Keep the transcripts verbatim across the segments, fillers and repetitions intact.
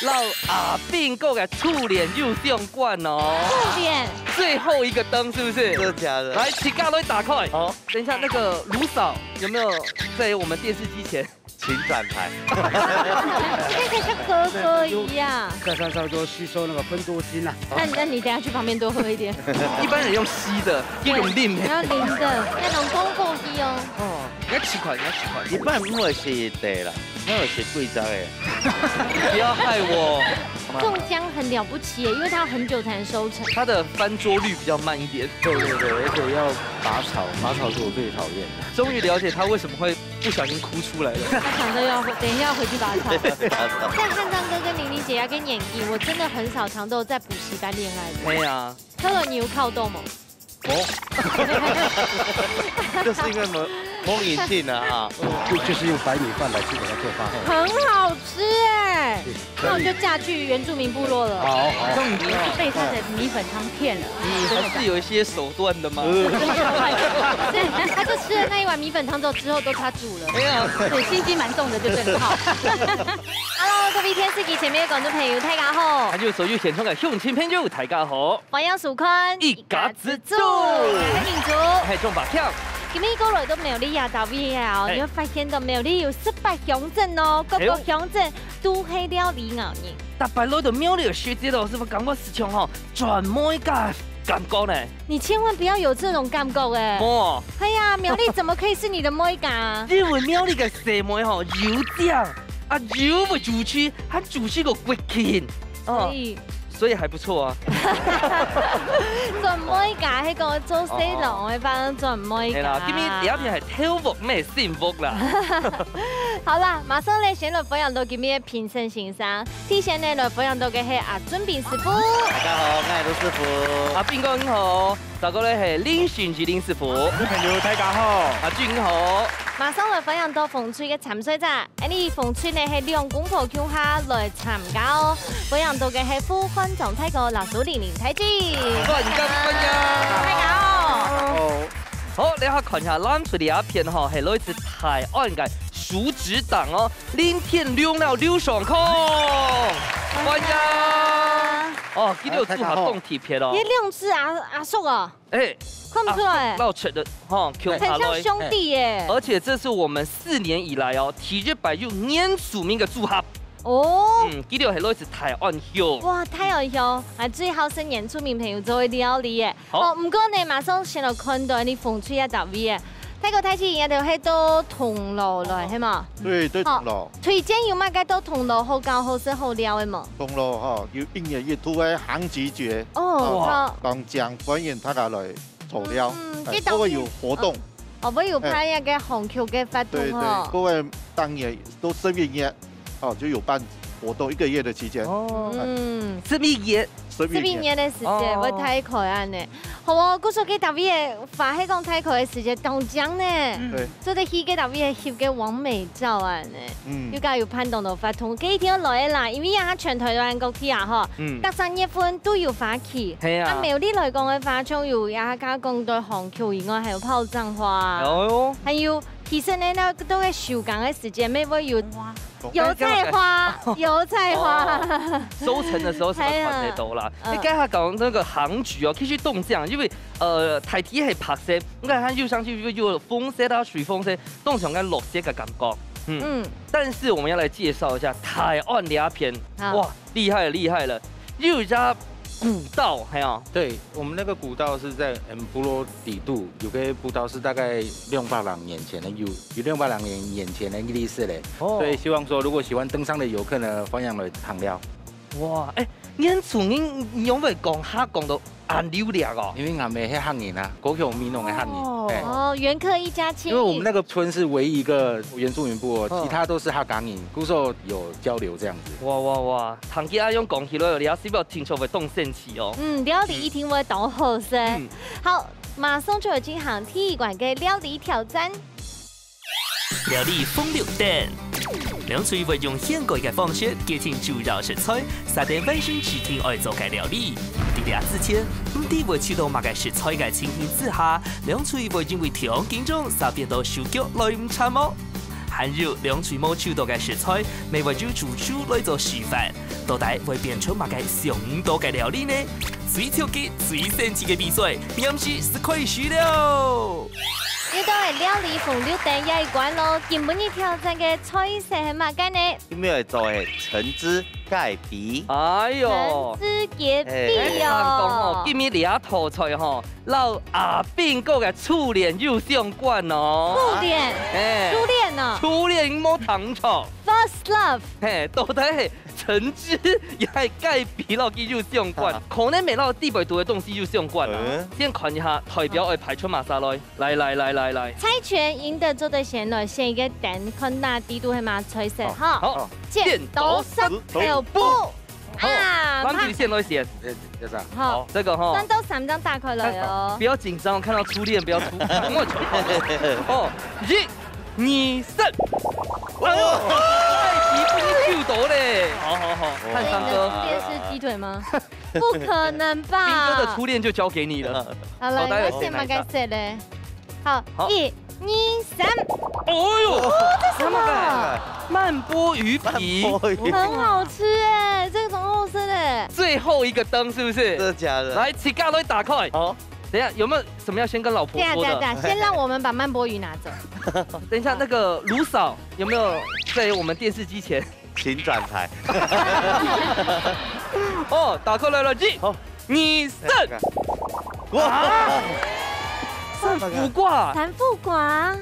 到阿斌哥个初戀有相關哦。重點，最後一個燈是不是？真的假的？來，請大家來打開。好，等一下，那個盧嫂有沒有在我們電視機前？請轉台。你看起來像哥哥一樣。在山上就吸收那个芬多精啊。那你那你等一下去旁邊多喝一點。一般人用吸的，一種拎的。要淋的，那種功夫吸哦。哦，你要試看，你要試看。一般毋會食茶啦，毋會食桂圓的。不要害我。中獎很了不起耶，因為它很久才能收成。它的翻桌率比較慢一點。對對對，而且要拔草，拔草是我最討厭的。終於了解他為什麼會不小心哭出來了。他搶著要回，等一下要回去拔草。拔草。在漢章哥跟玲玲姐這個年紀，我真的很少搶著在補習班戀愛的。對啊，可能你有考到嗎？哦，就是因為無無認真啊哈。就就是用白米飯來去给它做飯。很好吃哎，那我就嫁去原住民部落了。好好。你是被他的米粉汤騙了。你還是有一些手段的嘛。他就吃了那一碗米粉湯之後，之後都他煮了。哎呀，对，心机蛮重的，就正好。 Hello，各位電視機前面的觀眾朋友，大家好還，有所有現場的鄉親朋友，大家好。歡迎收看一家之煮我是明珠。還中白票。今日過來到苗栗這搭位啊，嘿你會發現到苗栗有十八鄉鎮哦，各個鄉鎮都係料理牛肉。大家來到苗栗个時節哦，係毋係感覺係像吼，轉妹个感覺呢？你千萬不要有這種感覺哎。哦，哎呀，苗栗怎麼可以是你的妹家？因為苗栗个細妹吼，有靚啊，有會煮菜，還煮出个國情。哦，所以所以還不錯啊。轉妹家，迄個做細郎个幫轉妹家。係啦，今日第一片係偷屋咩幸福啦。好啦，馬上來先來歡迎到今日个評審先生。第一先呢，來歡迎到个係阿俊斌師傅。大家好，我係盧師傅。阿斌哥你好，再過來係林信吉林師傅。朋友大家好。阿俊你好。馬上來歡迎到紅隊个參賽者。 恁呢紅隊呢係兩公婆共下來參加哦，歡迎到个係傅漢章大哥、老師玲玲大姐。歡迎歡迎。大家好。好，你好，看一下藍隊這片吼，係來自大安个叔侄檔哦，林天龍了劉爽空。歡迎。哦，今日有做下當特別哦你。兩隻阿阿叔哦，哎，看不出來，老實的吼，共下來。很像兄弟耶。而且這是我們四年以來哦，第一擺有原住民个組合。哦。嗯，佢兜係來自大安鄉。哇，大安鄉，啊，最好係原住民朋友做个料理耶。好哦，毋過呢，馬上先來看到你紅隊个搭位耶。大哥大姐，你兜係到銅鑼來，係嘛？對，對，好銅鑼。推薦有麼个到銅鑼好搞、好食、好料个無？銅鑼吼，有一年一度个杭菊節，哦，哇好。當正歡迎大家來坐尞，嗯，哎，這當都會有活動。哦，會有辦一個杭菊个活對對，動吼。各位當然都十一月，哦，就有辦活動一個月的期間，哦，嗯，十一月。十一月。十一月个時節，哦會大概恁呢。好哦，故所个搭位个話，係講大概个時節當正呢，對，做得去个搭位个翕个完美照恁呢。嗯又，加有辦當多活動，這一定愛來个啦，因為啊，全台灣各地啊，吼，嗯逐三月份都有花期。係啊啊，苗栗來講个話，像有啊，剛剛講到杭菊以外，還有炮仗花啊，哦還有其實呢，那都在收工个時間，乜會有哇，油菜花，油菜花。喲，收成的時候才會看得到啦。係啊你剛才講那個杭菊哦，其實當正，因為呃，大體係白色，你看它又上去又又有紅色啊、水紅色，當像該綠色个感覺。嗯，嗯，但是我們要來介紹一下大安這片，好哇，厲害了，厲害了，又有一家古道，還有對，我們那個古道是在嗯部落底肚，有個步道是大概兩百零年前的，有有兩百零年前的歷史嘞。哦所以希望說，如果喜歡登山的遊客呢，歡迎來行尞。哇，哎，你很聰明，你用會講客講到恁流利哦。因為俺們是客人啊，高雄美濃的客人。哦哎哦，原客一家親。因為我們那個村是唯一一個原住民部落，嗯其他都是客家人，故所有交流這樣子。哇哇哇，聽佢恁樣講起來，你也是不要聽說會當生氣哦。嗯，料理一定會當好食。嗯好，馬上就要進行第一關个料理挑戰。料理紅綠燈。兩隊會用現改个方式，決定主要食材，設定本身指定愛做个料理。在這之前，毋知會試著麼个食材个情形之下，兩隊會因為忒緊張，煞變到手腳來毋掣無？還有兩歲無手到个食材，乜會有主廚來做示範，到底會變出麼个想毋到个料理呢？最刺激、最神奇个比賽，臨時就開始了！又到了料理紅綠燈這一關咯，今晡日挑戰个菜色係麼个呢？今日愛做个橙汁蓋皮。哎喲，橙汁蓋皮哦。哎，聽講哦，今日這道菜吼， 摎阿兵哥个初戀有相關哦。初戀，哎，初戀哦。初戀無聽錯。First love。嘿，到底係橙汁也係蓋皮摎佢有相關，啊。可能乜摎底背肚个東西有相關啊。嗯。先看一下代表愛派出麼儕來。來來來來來。猜拳贏得做得先來選一個燈，看哪底肚係麼菜色哈。好，好。剪刀石頭布。 好，啊，咱就先來選。這，這張。好，這個哈。三到三張打開來哦。不要緊張，看到初戀不要出。哦，一、二、三。哎呦，蓋皮分你救到咧。好好好，看三哥。所以你的初戀是雞腿嗎？不可能吧？兵哥的初戀就交給你了。好了，好，來，你要選哪一張？你要選麼个色咧？ 好，好。一、二、三。哦喲，哦，這什麼？曼波魚皮。曼波魚。很好吃哎，這個很好吃的。最後一個燈是不是？真的假的？來，自家來打開。好。等一下，有沒有什麼要先跟老婆說的？等一下，等一下，等一下，先讓我們把曼波魚拿走。等一下，那個盧嫂有沒有在我們電視機前？ 請轉台。哦，打開來了，一、好。二、三。哇！啊！三副瓜。三副瓜？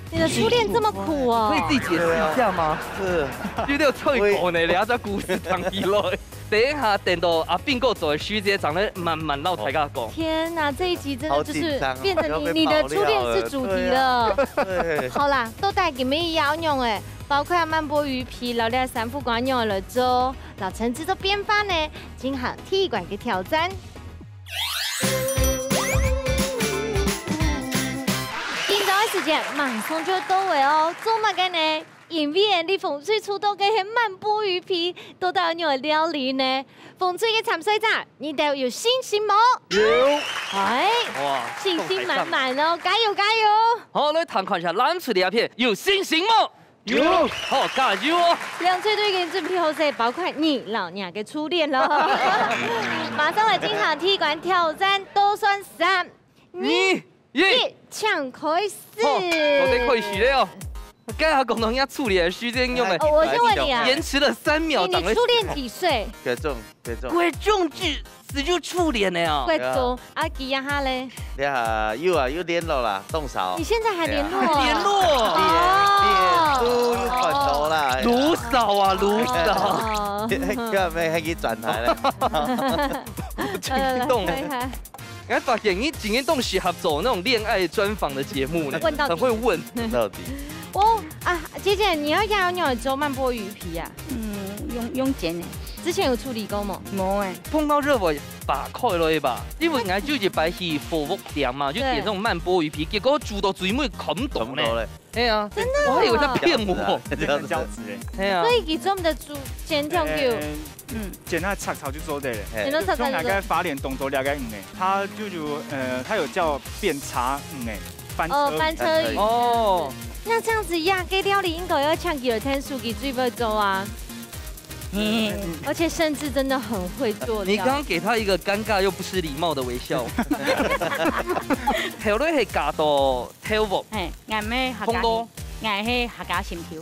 你的初戀這麼苦哦。可以自己解釋一下嗎？是。有點脆口呢，你要在故事講起來。等一下，等到阿兵哥做个時節，正來慢慢摎大家講。天哪，這一集真的就是好緊張哦，變成你，要被爆料了。你的初戀是主題了。對啊。對。好啦，到底今日要仰般欸？ 包括曼波魚皮摎這三副瓜仰般來做，摎橙汁做變化呢，進行第一關个挑戰。緊張个時間馬上就到位哦，做麼个呢？因為𠊎俚紅隊出動个係曼波魚皮，到底愛仰般料理呢？紅隊个參賽者，你兜有信心無？有。哎，哇，信心滿滿哦，加油加油！好，來聽看一下，藍隊這片有信心無？ 有。好，加油哦！兩隊都已經準備好勢，包括你摎若个初戀囉。馬上來進行第一關挑戰，倒算三、二、一，請開始。好，我得開始了哦。剛才講到人家初戀的時間用了，哦，我先問你啊。延遲了三秒，你，你初戀幾歲？這種 國中。國中就，就初戀了啊。國中，啊，佢這下咧？這下有啊，有聯絡啦，當少。你現在還聯絡啊？對啊。聯絡。哦。你也，你也都有看到啦。盧嫂啊，盧嫂。哦。要不要還可以轉台了？我真激動。呃，厲害。 𠊎發現你今日當適合做那種戀愛專訪的節目呢，問到底。很會問。問到底。哦，啊，姐姐，你愛仰般做曼波魚皮啊？嗯，用，用煎的。之前有處理過嗎？無欸。碰到熱我打開了吧，因為𠊎就一擺去火鍋店嘛，就點那種曼波魚皮，對。結果煮到最尾看毋到呢。看毋到咧。哎呀，真的哦。我還以為他騙我。這樣子啊，這樣子。哎呀。所以佢專門个煮煎條狗。呃， 嗯。煎下赤炒就做得了。嘿。煎到赤炒就做得。像那個花蓮東州那個魚呢，它就有，呃，它有叫便車魚呢，翻車魚。哦，翻車魚。哦。那這樣子呀，該料理應該要搶佢个天數，佢最會做啊。嗯。而且甚至真的很會做料理。你剛剛給他一個尷尬又不失禮貌的微笑。後來係嫁到 豆腐。嘿，𠊎毋係客家人，紅豆。𠊎係客家心頭。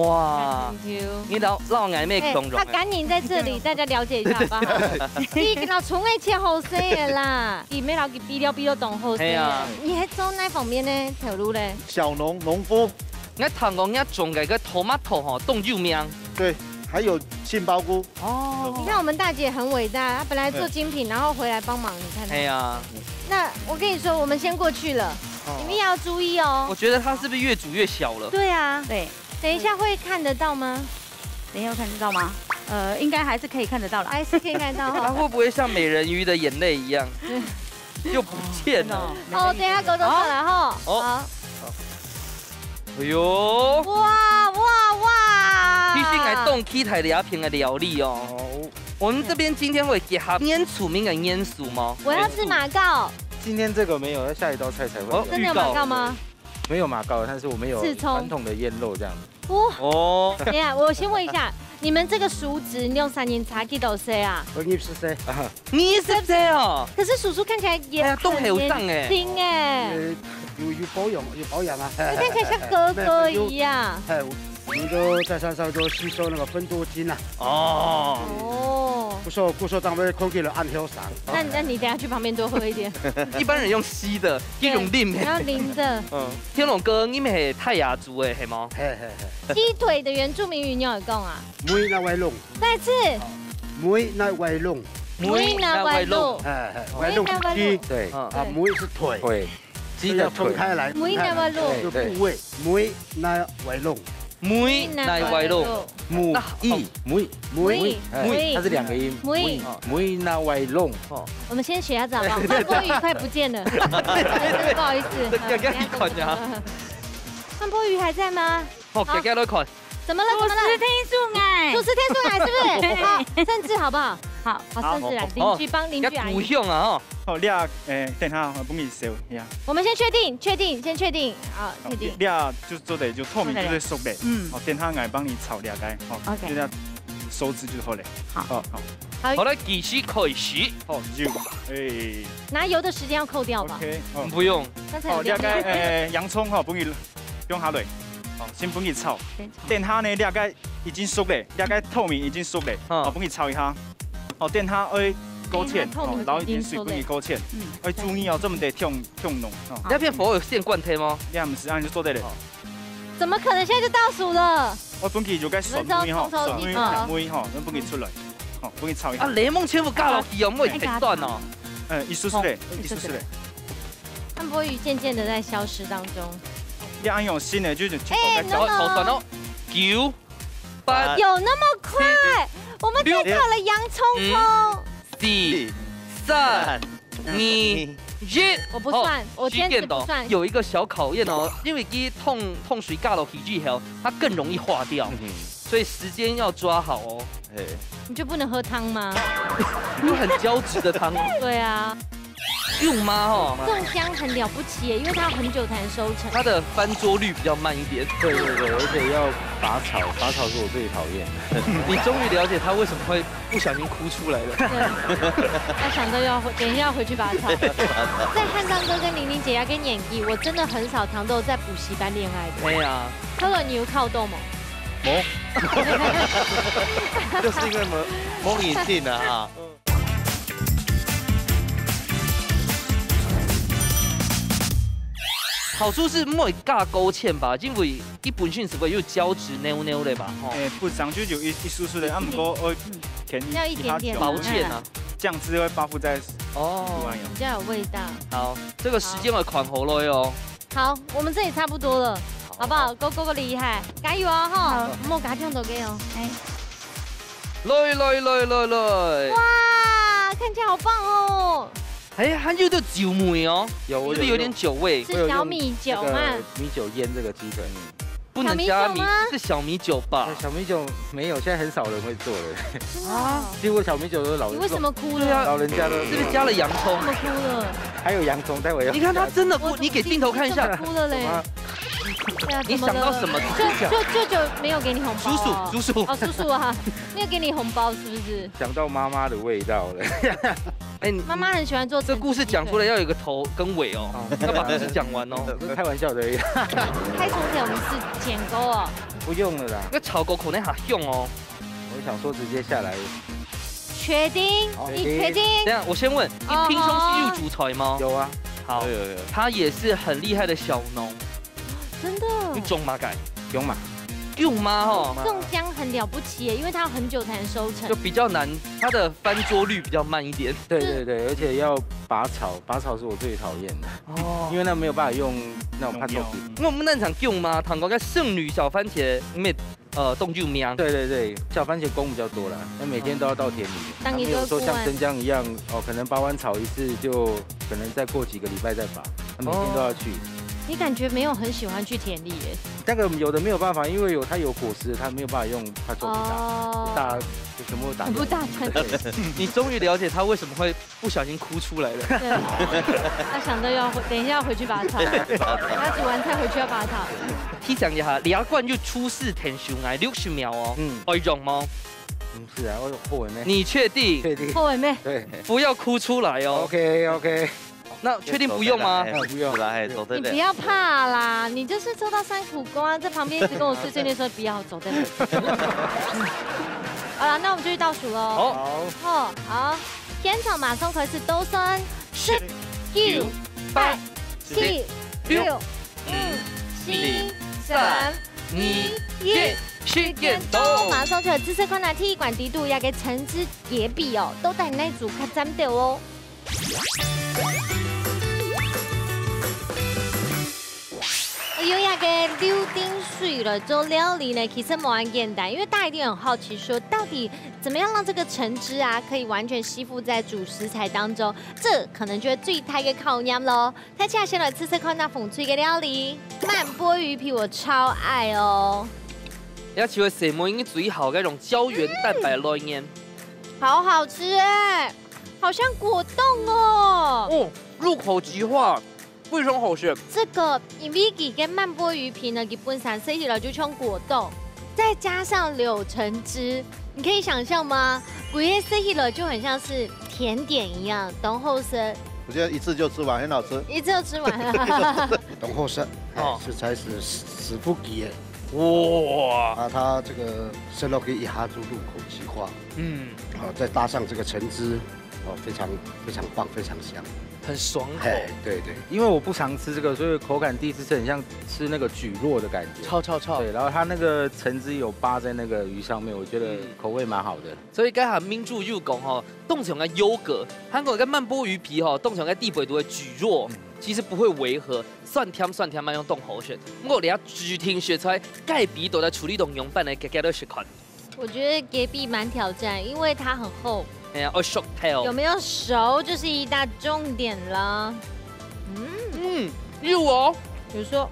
哇，客家心頭。你摎，摎𠊎乜共樣欸。哎，客家人在這裡，大家了解一下好不好？你摎蔥仔切好勢了啦，佢乜摎佢煸了，煸了當好勢。係啊。你還做哪方面个頭路咧？小農，農夫。𠊎聽講你種个該tomato吼，當有名。對，還有杏鮑菇。 哦。你看我們大姐很偉大，她本來做精品，然後回來幫忙，你看她。哎呀。那我跟你說，我們先過去了，哦。你們要注意哦。我覺得它是不是越煮越小了？對啊。對。等一下會看得到嗎？等一下會看得到嗎？呃，應該還是可以看得到啦。還是可以看得到哈。它會不會像美人魚的眼淚一樣，就不見了？哦，哦，等一下狗走出來哈。哦。好。 哎喲。哇，哇，哇。其實𠊎當期待這片个料理哦。哦。我們這邊今天會結合原住民的元素嗎？我要吃馬告。今天這個沒有，要下一道菜才會有。哦，真的有馬告嗎？預告。没有马告，但是我们有刺葱。传统的腌肉这样子。哇，哦。等一下，我先问一下，你们这个熟食，你用三年茶几多岁啊？我二十岁。二十岁哦。可是叔叔看起来也哎呀，都很有档哎。很年轻哎。呃，有，有保养，有保养啊。你看起来像哥哥一样。没有，有，哎，我们都在山上都吸收那个芬多精啊。哦。哦。不受，不受当被空气的暗流散。那，那你等一下去旁边多喝一点。一般人用吸的，一种淋的。对，要淋的。嗯，天龙哥，你们是泰雅族的，是吗？嘿，嘿，嘿。鸡腿的原住民语你有讲啊？梅那歪弄。再次。梅那歪弄。梅那歪弄。哎，哎，哦。歪弄是鸡，梅那歪弄。对，嗯。啊，梅是腿。腿。 鸡的腿。所以要分开来，梅那歪弄。分开来，对，对。就部位，梅那歪弄。梅那歪弄。木，那，木，木，木，木，木，哎，木。它是两个音。木。木，木那歪弄。哦。我们先学一下子好不好？对，对，对。曼波鱼快不见了。不好意思，这个，嗯，要看一下。等一下。曼波鱼还在吗？哦，好。给大家都看。 怎么了？怎么了？主持天数哎。主持天数哎，是不是？好，甚至好不好？好。好，甚至来，好，邻居帮邻居阿姨。要鼓响啊，吼。好，你啊，诶，等下，我帮你收，呀。我们先确定，确定，先确定，啊，确定。你啊，就做得，就透明，做得嘞。就是熟的。嗯。好，等下，我帮你炒了解，好，OK。就这样收汁就好了。好。好，好。好。好，来，计时开始。好，油，诶。拿油的时间要扣掉吧？OK，哦。不用。刚才有掉。好，了解，诶，洋葱，好，帮你 放下來，哦，先分佢炒。先炒。等下呢，這個已經熟了，這個透明已經熟了，嗯。哦，分佢炒一下。哦，等下愛勾芡，等下透明哦，然後一點水分佢勾芡。已經熟了。嗯。愛注意哦，做毋得忒，忒濃，哦。那片火有先關忒嗎？你還毋係，恁樣就做得了。哦。怎麼可能現在就倒數了？我分佢有個蒜味吼，五分鐘，蔥頭蒜味，蒜味吼，分佢出來，哦，分佢炒一下。啊，檸檬全部加落去哦，毋會忒酸哦。嗯，一絲絲的，哦，一絲絲的。一絲絲的。 曼波魚漸漸地在消失當中。你愛用新的，就是去哎，搞个 no，no。好，好，算了。九、八、有那麼快？七、我們得到了洋蔥蔥。六、五、四、三、二、一。我不算，好，我坚持不算。時間到，有一個小考驗哦，因為佢燙，燙水加落去之後，它更容易化掉，嗯哼。所以時間要抓好哦。哎。你就不能喝湯嗎？就很膠質的湯。對啊。 舅媽吼，這種薑很了不起耶，因為它很久才能收成。它的翻桌率比較慢一點。對，對，對，而且要拔草，拔草是我最討厭的。你終於了解他為什麼會不小心哭出來了。對，他想到要回，等一下要回去拔草。在漢章哥跟玲玲姐這個年紀，我真的很少聽到在補習班戀愛的。對啊。可樂，你有考到嗎？無。就是因為無，無認真啊，哈。 好處是毋會加勾芡吧，因為佢本身係會有膠質黏黏个吧，吼。欸，本身就有一，一絲絲个，啊，毋過愛，嗯，添一，要一點點，一下醬，保健啊。醬汁會包覆在，哦，肚內哦。比較有味道。好，這個時間會看好了哦。好，我們這裡差不多了，好。好不好？哥哥，哥哥厲害，加油哦，吼！好。莫加醬多給哦。欸。來，來，來，來，來。哇，看起來好棒哦。 欸，還有點酒味哦，有，我有，是不是有點酒味？有。是小米酒嘛。我有用那個米酒腌這個雞腿。不能加米，小米酒嗎？是小米酒吧？欸，小米酒沒有，現在很少人會做了。真的哦。啊？幾乎小米酒都是老人，你為什麼哭了？對啊，老人家都，是不是加了洋蔥？怎麼哭了？還有洋蔥，待會要加。你看他真的哭，我怎麼，你給鏡頭看一下。怎麼哭了嘞？怎麼？對啊，你想到什麼？怎麼了？就，就，舅舅沒有給你紅包哦？叔叔，叔叔。哦，叔叔啊，沒有給你紅包是不是？想到媽媽的味道了。 欸，你，媽媽很喜歡做這故事講出來要有一個頭跟尾哦，哦。要把故事講完哦。這開玩笑的而已。開始之前我們是剪刀哦。不用了啦。那炒過可能還香哦。我想說直接下來。確定？好。你確定？等一下，我先問，你平常時有煮菜嗎？有啊。好，有，有，有。他也是很厲害的小農。 真的。你種麼个？薑嫲。薑嫲吼。這種薑很了不起耶，因為它要很久才能收成。就比較難，它的翻桌率比較慢一點。對，對，對，而且要拔草，拔草是我最討厭的。哦。因為那沒有辦法用那種拍手筆。那我們那場薑嫲，糖果跟剩女小番茄，沒，呃，凍就мяng。對，對，對，小番茄工比較多啦，那每天都要到田裡，當然它沒有說像生薑一樣，哦，可能拔完草一次就可能再過幾個禮拜再拔，那每天都要去。哦。你感觉没有很喜欢去田里耶？那个有的没有办法，因为有它有果实，它没有办法用它做很大，哦，大就全部打掉。全部大干。对，你终于了解他为什么会不小心哭出来了。对，他想到要回，等一下要回去拔草，他煮完菜回去要拔草。提醒一下，两罐就出示天秀哎，六十秒哦，嗯，会用吗？嗯，是啊，我后悔没？你确定？确定？后悔没？对不要哭出来哦。 OK OK，那确定不用吗？哎不用来，走对对。你不要怕啦，你就是抽到山苦瓜，在旁边一直跟我碎碎念说不要走，再回去。好了，那我们就去倒数喽。好，好，哦，好，现场马上开始倒算，十、九、八、七、六、五、四、三、二、一，到，马上就有紫色看啦，第一关底肚有个橙汁椰碧哦，到底哪組較讚到哦？ 用這个柳丁水來做料理呢，其實無恁簡單，因為大家一定很好奇說，到底怎麼樣讓這個橙汁啊，可以完全吸附在主食材當中，這可能就係最大个考驗咯。大家先來試試看那紅隊个料理，曼波魚皮我超愛哦。而且細妹應該最好該種膠原蛋白來源。好好吃哎，好像果凍哦。哦，入口即化，非常好吃。這個因為佢个曼波魚皮呢，佢本身食起來就像果凍，再加上柳橙汁，你可以想象嗎？佢个食起來就很像是甜點一樣，當好食，我觉得一次就吃完，很好吃。一次就吃完。当好食，哦哦，食材是師師傅級的，哇，啊，它这个吃落去一下就入口即化，嗯，哦，再搭上这个橙汁，哦，非常非常棒，非常香。很爽口。嘿，对对，因为我不常吃这个，所以口感第一次吃很像吃那个蒟蒻的感觉。臭臭臭。对，然后它那个橙汁有扒在那个鱼上面，我觉得口味蛮好的。所以剛才明珠有講吼，當像个優格，還有个曼波魚皮吼，當像个地北肚个蒟蒻，其實不會違和，酸甜酸甜嘛，樣當好食。不過你啊，主題食材，該味道來處理到樣般呢，加加來食看。我覺得咖啡蠻挑戰，因為它很厚，哎呀，愛熟透。有沒有熟就是一大重點了。嗯，嗯，有哦，比如說，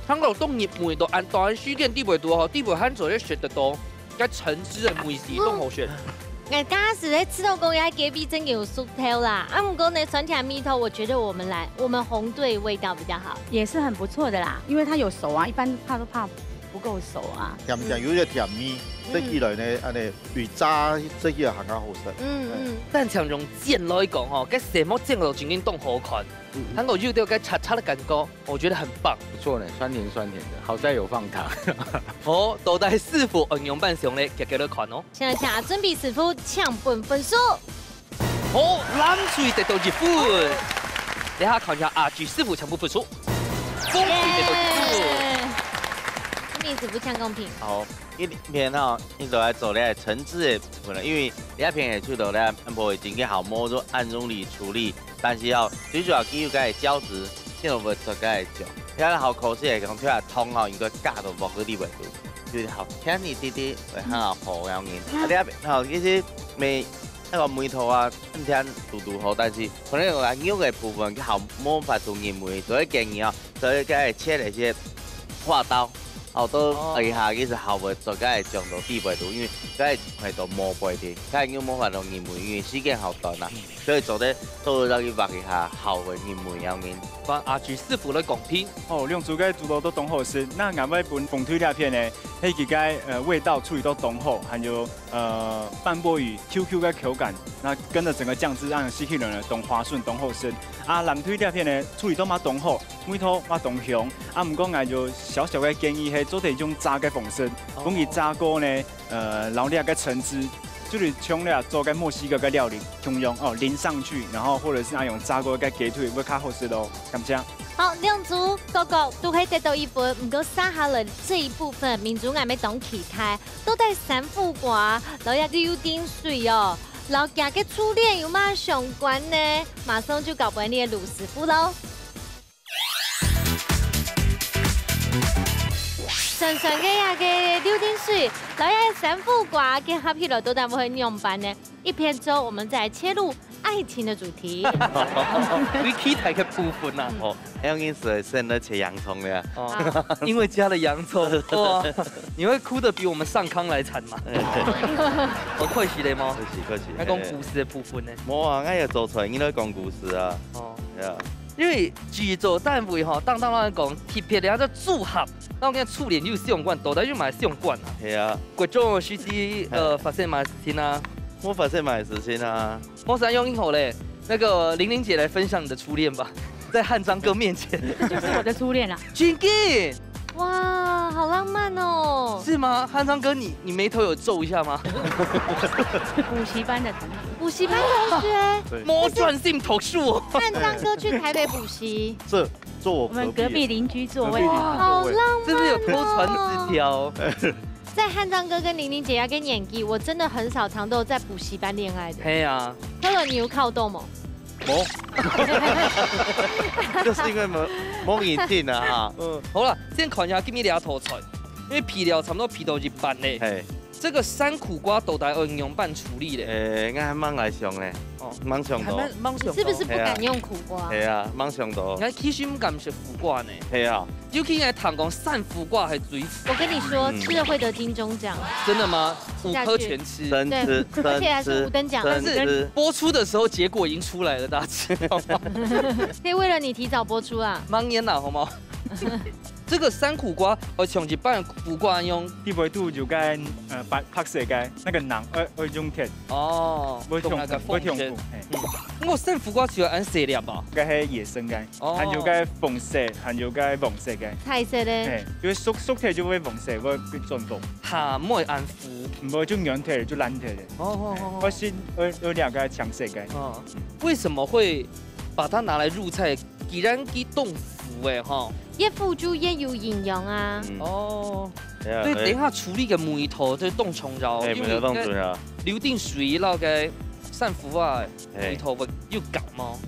聽到當入味道，恁大个時間地北肚吼，地北還做得食得到，該橙汁个味緒當好食。哎，大家實在知道講，該咖啡真的有熟透啦。啊，毋過呢，酸甜味道，我覺得我們來，我們紅隊味道比較好。也是很不错的啦，因為它有熟啊，一般怕都怕不夠熟啊。甜甜有一个甜味，食起來呢，安尼比炸食起來還較好食。嗯嗯，但像用煎來講吼，該色目煎到正經當好看，還有有兜該赤赤个感覺，我覺得很棒。不错呢，酸甜酸甜的，好在有放糖。好，到底師傅愛樣般上咧，加加來看哦。現在請準備師傅請分分數。好，藍隊得到一分。等下看一下阿志師傅全部分數，紅隊得到一分。耶！準備師傅請公平。好，一片吼，你就來做你个橙汁的部分了，因為你一片係做到咧，安排已經好摸出暗中理處理，但是吼，最主要佢有个膠質，先有會做个醬，你看好口水係講出來湯吼，應該加到薄个地位度，就是好甜一滴滴，會很好喝樣人。啊，你啊，好，其實梅那个梅頭啊，很甜嘟嘟好，但是可能有个肉的部分，佢好無法度入味，所以建議啊，所以該切一些花刀。 哦，都哦哎下其實好會做个醬到地位度，因為該係到無背的，該又無法度入味，因為時間好短啦，所以做得都要去畫一下好會入味樣面。幫阿志師傅來講評。哦，兩組个豬肉都當好食，那另外分紅隊這片呢，迄个呃味道處理到當好，還有呃半波魚Q Q个口感，那跟着整个醬汁讓食起來呢當滑順、當好食。啊藍隊這片呢處理到嘛當好，味道嘛當香。啊毋過𠊎有小小个建議，係做得用炸个方式，哦講佢炸過呢，呃，然後你个橙汁，就是像你做个墨西哥个料理共樣哦，淋上去，然後或者是那種炸過个雞腿會較好食哦。感謝。好，兩組各各都係得到一分，毋過接下來這一部分，明珠𠊎乜當期待，到底山苦瓜，然後也有點水哦，然後佢个初戀有麼相關呢？馬上就交分你个盧師傅咯。酸酸个呀个柳丁水，然後也山苦瓜，結合起來到底會仰般呢？一片之後，我們再來切入愛情的主題。最期待个部分啊。哦，恁樣意思，現在切洋蔥了。哦，因為加了洋蔥，哇，你會哭得比我們上康來慘嗎？好，開始了嗎？開始，開始。該講故事的部分呢？無啊，𠊎也做出來，你來講故事啊。哦。對啊。因為製作單位吼，當當來講，特別的這組合，那跟初戀有相關，到底有麼个相關啊？係啊。國中个時期，呃，發生麼个事情啊？無發生麼个事情啊。 莫三用一口嘞，那個玲玲姐來分享你的初戀吧，在漢章哥面前。這就是我的初戀啦。真的？哇，好浪漫哦！是嗎？漢章哥，你，你眉頭有皺一下嗎？補習班的同學。補習班同學？對。莫專心讀書哦。漢章哥去台北補習。這，坐我隔壁的。我們隔壁鄰居座位。隔壁鄰居座位。好浪漫哦。是不是有偷傳紙條？ 在漢章哥跟玲玲姐這個年紀，我真的很少聽到在補習班戀愛的。係啊。後來你有考到無？無。就是因為無，無人聽啊哈。嗯，好啦，先看一下今日這道菜，因為備料差不多備到一半咧。係。這個山苦瓜到底愛仰般處理咧？誒，𠊎還吂來想咧。哦。吂想到。還吂，吂想到。你是不是不敢用苦瓜？係啊，吂想到。𠊎其實毋敢食苦瓜呢。係啊。 尤其來談講山苦瓜還最苦。我跟你說，嗯。吃了會得金鐘獎。真的嗎？五顆全吃。真吃，對，而且還是五等獎。但是播出的時候，結果已經出來了，大家知道嗎？可以為了你提早播出啊。吂煙啦，好嗎？這個山苦瓜，呃，像一般苦瓜一樣。底背肚有個，呃，白，白色个，那個囊，呃，呃，用鐵。哦，會痛苦，懂那個會痛苦，風險。嘿。嗯。我山苦瓜就愛恁細粒吧？該係野生个。 哦。還有該紅色，還有該黃色个。彩色个。嘿，因為熟，熟忒就會黃色，會變轉黃。哈，毋會恁苦。毋會，就軟忒，就爛忒咧。哦，哦，哦，哦。嘿，愛先，愛，愛兩個青色个。哦，為什麼會把它拿來入菜？既然佢當苦个哈。越苦就越有營養啊。嗯。哦。對啊，所以等一下處理个味道，就當重要，哎，因為味道當重要。該流定水，然後該山苦啊， 嘿。味道會有合無？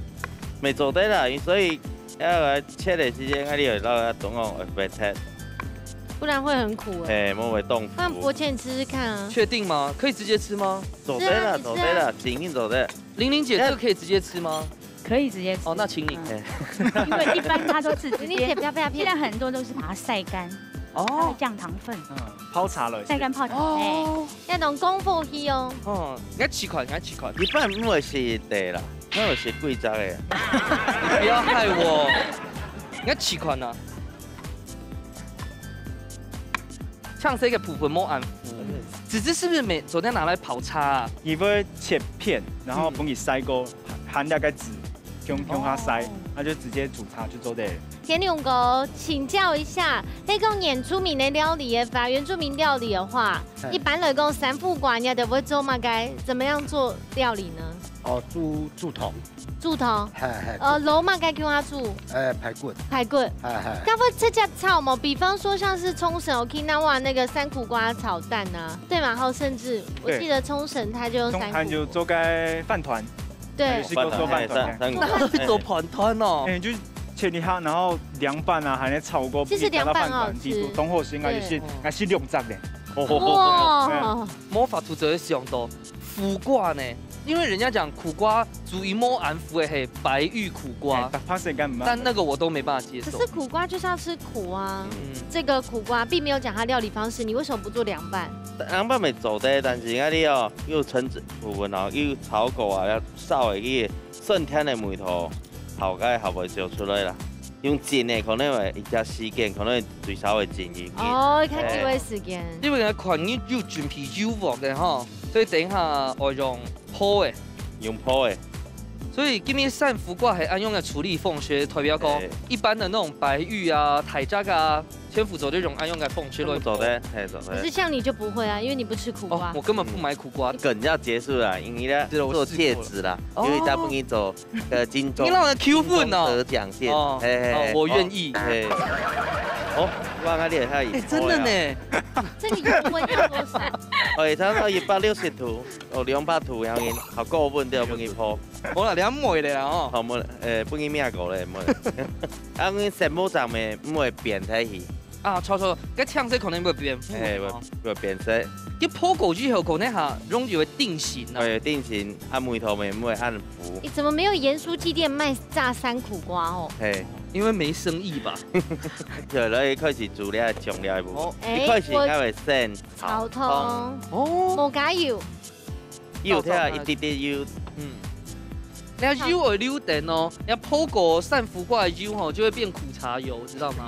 毋做得啦，所以愛來切个時間，啊，你愛摎佢講哦，愛切。不然會很苦欸。嘿，莫會凍苦。不然薄切你吃吃看啊。確定嗎？可以直接吃嗎？做得啦，是啊，你吃啊。做得啦，真正做得。玲玲姐，這個可以直接吃嗎？可以直接吃。哦，那請你。嗯。因為一般它都是直接，玲玲姐不要被它騙。現在很多都是把它曬乾，哦。它會降糖分。嗯，泡茶了。曬乾泡茶，哦。哎。 要用功夫去哦。哦，𠊎試看，𠊎試看。一般毋會食个啦，𠊎會食幾隻个。不要害我。𠊎試看啊。像這個部分無恁苦，嗯。子子是不是每，昨天拿來泡茶啊？你會切片，然後分佢曬過，嗯。含那個籽，用，用它曬，哦。那就直接煮茶就做得了。 田永哥，請教一下，該講原住民的料理的話，原住民料理的話，哎。一般來講，山苦瓜你兜會做麼个？怎麼樣做料理呢？哦，煮，煮湯。煮湯。嘿，嘿。呃，摎麼个共下煮？哎，排骨。排骨。嘿，嘿。該會直接炒無？比方說像是沖繩、Okinawa那個山苦瓜炒蛋啊，對嘛？然後甚至我記得沖繩它就用山苦瓜。對。沖繩就做個飯糰。對。那就係做飯糰。飯糰，嘿，山，山苦瓜。那它是做飯糰哦。哎，就是 切一下，然後涼拌啊，還能炒過，其實涼拌很好吃。當好食，𠊎就食，對。𠊎食兩隻咧。哇！哎。無法度做得想到苦瓜呢，因為人家講苦瓜煮一摸安福的係白玉苦瓜，哎，白，白色應該毋，但那個我都沒辦法接受。可是苦瓜就是要吃苦啊。嗯。這個苦瓜並沒有講它料理方式，你為什麼不做涼拌？涼拌也做得，但是𠊎兜哦，又陳子苦粉哦，又炒過啊，要稍微去酸甜的味道。 好个，好會燒出來啦。用煎个可能會一隻時間，可能最少會煎一日。哦，較久个時間。哎。因為𠊎看你有準備油鑊个吼，所以等一下我用烰个。用烰个。所以今日山苦瓜係恁樣个處理方式，代表講，哎。一般的那種白玉啊、大隻啊， 全部做得用，愛用个紅酒來烰。全部做得，嘿，做得。可是像你就不會啊，因為你不吃苦瓜。哦，我根本不買苦瓜。梗要結束了，因為呢，對，我試過了。做戒指啦，哦。因為大部分做，呃，金鐘，你讓人Q粉哦。金鐘得獎戒指，哦，嘿，嘿，嘿。哦，我願意。哦，嘿。哦，哇，那厲害。哎，真的呢。這個油溫要多少？哦，差不多一百六十度，哦，兩百度，然後好高溫都要分你烰。好啦，你還沒了啦，哦。好，沒了，呃，不給面子了，沒了。啊，我們什麼上面，不會變態去。啊，錯錯，該青色可能會變，哎，會，會變色。就烰過以後，可能哈，容易會定型啊。會定型，啊，味道會，會恁苦。你怎麼沒有鹽酥雞店賣炸山苦瓜哦？嘿，因為沒生意吧。對，來開始煮了醬料一步。哦。一開始應該會先炒湯。炒湯。哦。無加油。 油，一滴滴油。嗯。那油會流等哦，要烰過山苦瓜的油吼，就會變苦茶油，知道嗎？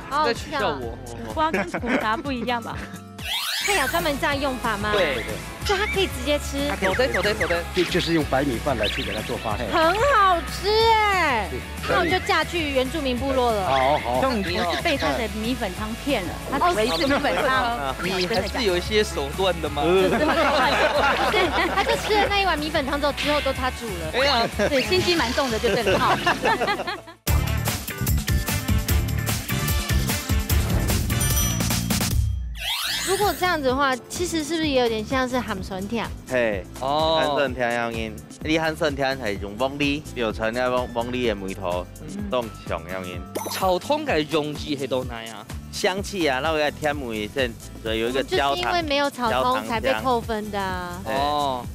好好笑啊。在取笑我。苦瓜跟苦茶不一樣吧？它有專門这样用法吗？對。所以它可以直接吃。好的，好的，好的。就，就是用白米饭来去给它做发酵。很好吃哎。 那我就嫁去原住民部落了。好，好。像你不是被他的米粉汤骗了，他以为是米粉汤。你还是有一些手段的嘛。真的吗？对，他就吃了那一碗米粉汤之后，之后都他煮了。哎呀。对，心机蛮重的，就对了哈。如果这样子的话，其实是不是也有点像是鹹酸甜？嘿，哦。鹹酸甜樣音。 你鹹酸甜係用黃梨，有傳个黃，黃梨个味道，嗯。當香樣音。炒湯个用意係到哪啊？香氣啊，那个甜味先，所以有一个焦糖，就是因为没有炒焦糖香。通才被扣分的啊。对。哦。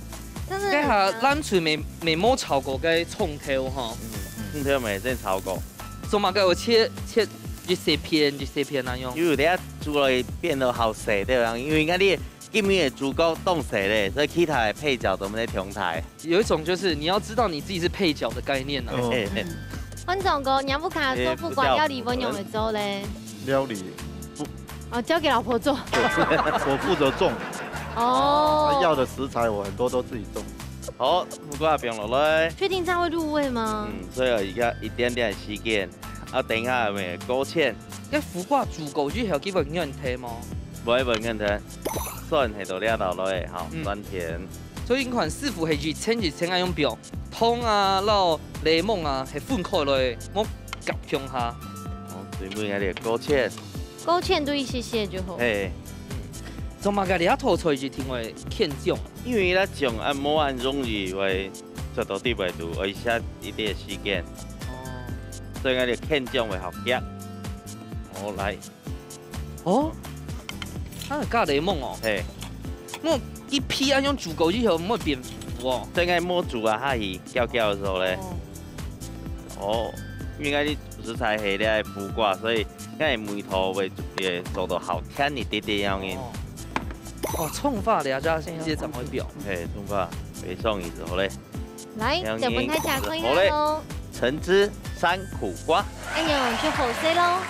但是該下咱厝乜，乜無炒過个蔥頭吼。嗯，蔥頭乜真炒過。做麼个有切，切一細片一細片那樣？因為等下煮落去變到好細，對吧？因為該你今日个主角當細咧，所以其他个配角都毋使同台。有一種就是你要知道你自己是配角的概念啊。哦。嘿，嘿。觀眾哥，你屋下做苦瓜料理，仰般會做咧？料理不，哦，交給老婆做。對，我負責種。哦。啊，要的食材我很多都自己種。好，苦瓜放落來。确定这样会入味吗？嗯，所以有一个，一点点時間，啊，等一下有無勾芡？該苦瓜煮過以後，佢會軟忒無？毋會，毋會軟忒。 蒜係到這落來，吼，嗯。蒜甜。所以你看，師傅係一層一層恁樣放，糖啊，摎檸檬啊，係分開來，莫夾共下。哦，最尾該个勾芡。勾芡都一些些就好。嘿。做麼个這道菜一定會芡醬？因為這醬啊，無恁容易會做到底背肚，而且一定時間。哦。所以該个芡醬會較遽。好，來。 哦，啊，加檸檬哦。嘿。莫一皮恁樣煮過以後，毋會變苦哦。正經莫煮啊，下去攪攪个時候咧。哦。哦，因為你食材係咧苦瓜，所以該味道會，會做到較甜一點點樣个。哦。哦，蔥花咧，這直接怎麼會變？嘿，蔥花，會上去之後咧。 來，兩人就分大家看一下咯。好嘞，橙汁山苦瓜。哎喲，就好勢咯。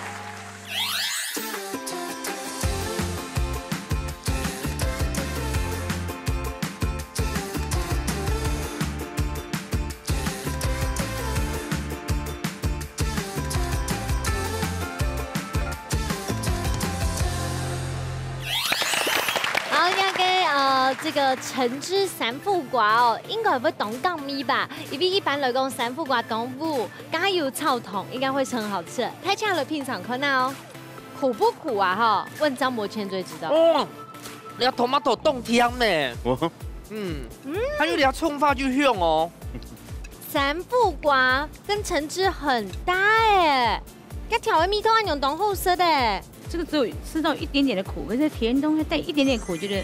好，這个，呃，這个橙汁山苦瓜哦，應該會當合味吧？ 因為一般來講，山苦瓜當烏，加油炒湯應該會係很好吃。大家來品嚐看啊哦，苦不苦啊？哈，問張伯謙最知道。哦，這tomato當甜呢。哦。嗯，嗯。還有這蔥花就香哦。山苦瓜跟橙汁很搭哎，該調个味道恁樣當好食哎。 這個只有吃到一點點的苦，可是甜中帶一點點苦，覺得，